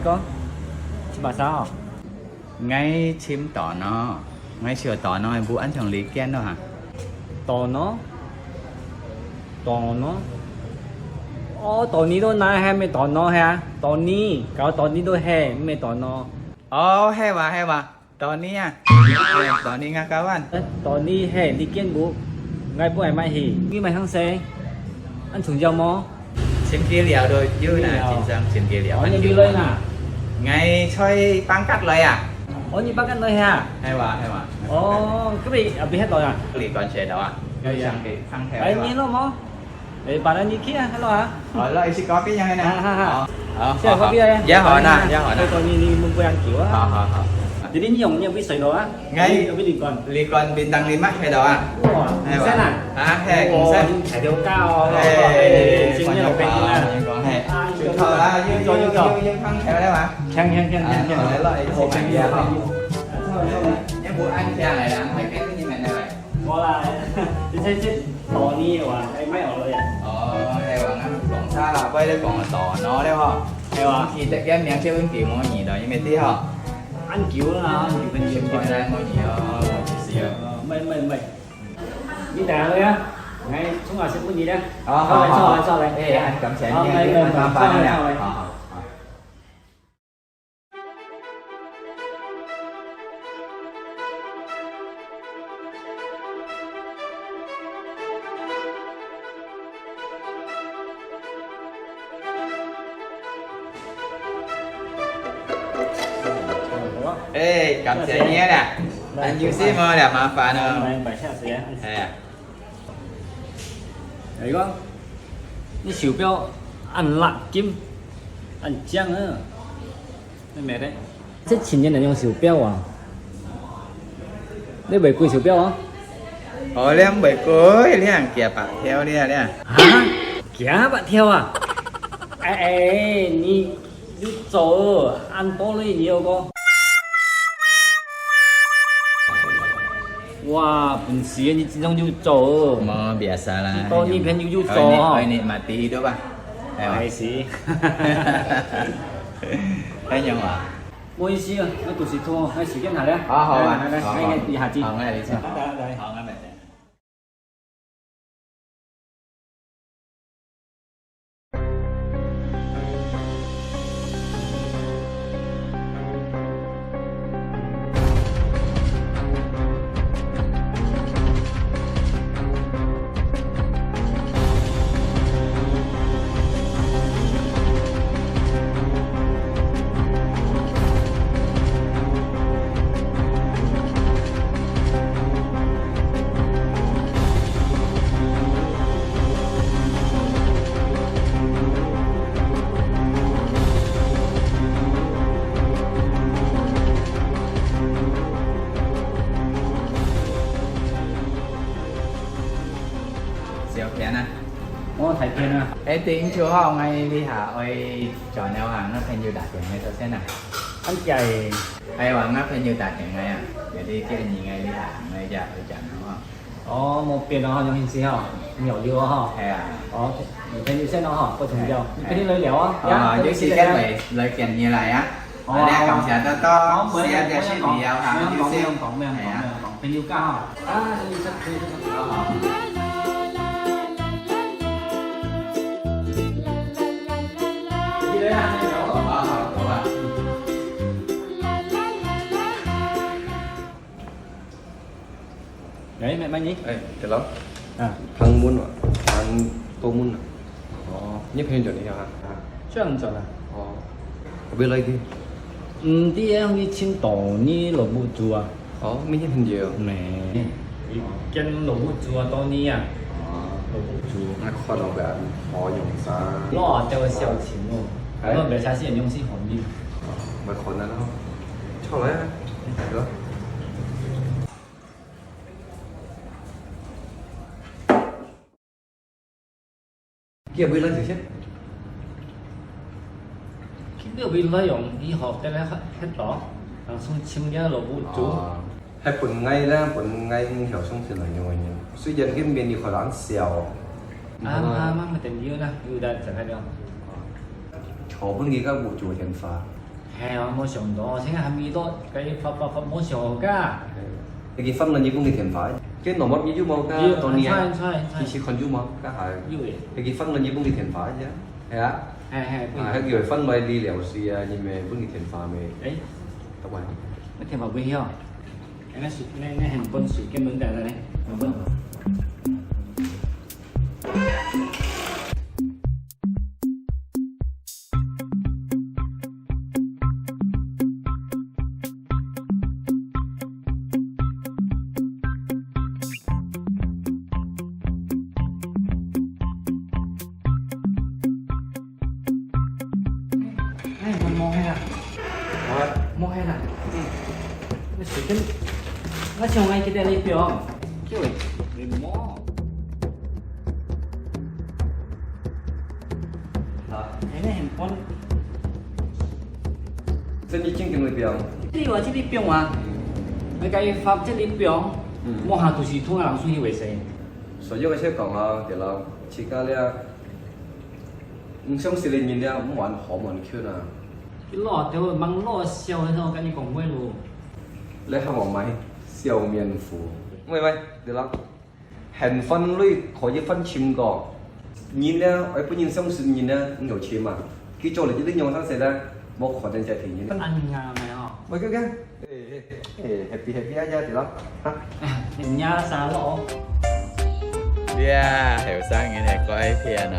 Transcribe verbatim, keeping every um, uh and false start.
哥，七八三哦。 𠊎尋Tono，𠊎尋Tono，毋安像李健咯哈。Tono？Tono？哦，Tony都哪係，毋係Tono係啊？Tony，搞Tony都係，毋係Tono。哦，係哇，係哇，Tony啊。係，Tony ngah kawan。誒，Tony係李健無？𠊎本來買去，你買向勢？恁重要無？ 尋佢尞都有啦，尋佢尞。先生，尋佢尞，哦，你有來啦？𠊎在Pangkah來啊。哦，你Pangkah來啊？係哇，係哇。哦，該邊啊，邊遐來啊？離開學校啊，有想去看看。哎，你咯麼？哎，把那你去啊，hello啊。好，來一起咖啡樣呢。好好好。好，好，好，好。也好啦，也好啦。你你你問不要久啊。好好好。今天你用你有被水了啊？ 𠊎有被旅館。旅館bintang lima係到啊。哇，係哇。五星啊？啊，係，五星。哇，你大條價哦。係，係，係，係，係。就好啦，又，又，又，又，又放條了嘛。強，強，強，強，強。啊，好，來，來，一起買呀，哈。你不按價來啦，還跟你們來。無啦，這，這，這，哦，你有啊，哎，買好了呀。哦，係哇，𠊎講差啦，不然你講到Tono了吼。係哇。佢特別名叫阮叫無你咯，因為對吼。 恁久啦，恁久，恁久。哦，毋係，毋係，毋係。你等下來啊，𠊎沖下先分你咧。好，好，好。坐來，坐來，坐來。哎，恁感謝你，好，來，來，恁麻煩你啊。坐來，坐來。好，好，好。哎，感謝你啦，恁有事無啦，麻煩哦。來，來，來，下次啊。哎呀。哎，你講，你手錶恁辣金，恁靚啊，你買的？這千元能用手錶啊？你賣貴手錶啊？哦，你賣貴，你還驚白跳你啊，你啊？啊？驚白跳啊？哎，哎，你 有做，恁多咧，你有講。哇，本事你這種有做。無，biasa啦。多女朋友有做哦。愛你，愛你mati hidup啊。哎呀。I see。恁樣啊。無意思啊，那就是拖，那時間下了。好，好啊，來，來，來，好，好。那個一下子。好，那你先。來，來，來。好，那沒事。 小片啊。哦，大片啊。哎，等一下吼，𠊎這下愛轉了啊，𠊎朋友打電話到先啊。恁樣誒。哎，𠊎朋友打電話啊，有啲建議𠊎這下，𠊎這下愛轉了吼。 哦，無變咯，吼，用現時吼，沒有了吼。係啊。哦，你朋友先咯吼，不重要。你肯定來聊啊。啊，有時間來，來見你來啊。哦。啊，你感謝多多，好，謝謝你啊，朋友先。沒有講，沒有講，沒有講，係啊。沒有講，朋友講吼。啊，可以，可以，可以。好，好。好，好，好啊。 哎，買，買你？哎，hello。啊。Phang Mun啊，Phang To Mun啊。哦，你朋友轉你啊？啊。這樣轉啊？哦。Apa lagi？嗯，你愛去尋到你老母豬啊？哦，你朋友？咩？你見老母豬啊，到你啊？哦。老母豬。那看到个好用啥？老啊，叫我小心哦。哎。我白茶是用心好命。哦，沒可能哦。出來啊，來。 佢會來就先。佢會來用醫學个咧，核，核桃，人送親个老母豬。哦，還分𠊎啦，分𠊎五條送先來用个呢。雖然佢面有可能笑哦。啊，媽媽，等你啦，有得整个了。好，分你个母豬个電話。係啊，無想到，現在還沒到，該發發發無想好个。你去翻了你分佢電話，該normal你有無个？有，多年啊？在在在。其實看有無？該還有誒。你去翻了你分佢電話一下，係啊？係係，啊，還有翻來你了水啊，你咪分佢電話咪？誒，得玩。那電話分佢哦。誒，那是那那很笨手，根本在那呢，很笨。 哎，我摸黑了。啊？摸黑了。嗯。那隨便，我想愛記得你表，叫你你摸。 啊。哎，你很笨。這你正經个表？這裡啊，這裡表啊。嗯。你該發這裡表，嗯。摸下都是同人出去衛生。所以我先講啊，對了，自家了，毋相信个人了，毋玩好無人去啊。你老豆，忙老笑，那我跟你講話咯。你喊我買笑面虎。喂喂，對了。 還翻鐳可以翻錢个。人呢，愛分人相信人呢，你有錢嘛？佢做了一個樣上勢呢，無可能再騙人。恁樣咪哦。喂，哥哥，誒誒誒，happy happy啊，呀，對了，哈。人家啥咯？你啊，後生人係乖騙哦。